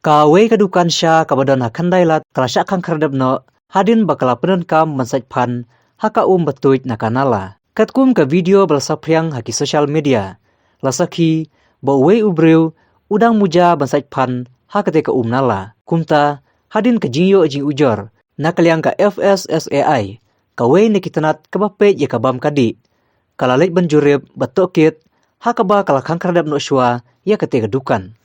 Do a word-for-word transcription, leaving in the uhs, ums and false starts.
Kawei ka dukan sha kaba don ha Khyndai Lad ka la shah khang khyrdep noh hadien ba ka la pyndonkam ban sait phan ha ka um ba tuid na ka nala. Katkum ka video ba la saphriang ha ki social media, la sakhi ba uwei u briew u dang muja ban sait phan ha kata ka um nala. Kumta, hadien ka jingïoh jingujor na ka liang ka F S S A I, kawei na ki tnat kaba peit ïa ka bam ka dih ka la leit ban jurip bad tohkit, ha kaba ka la khang khyrdep noh shuwa ïa kata ka dukan.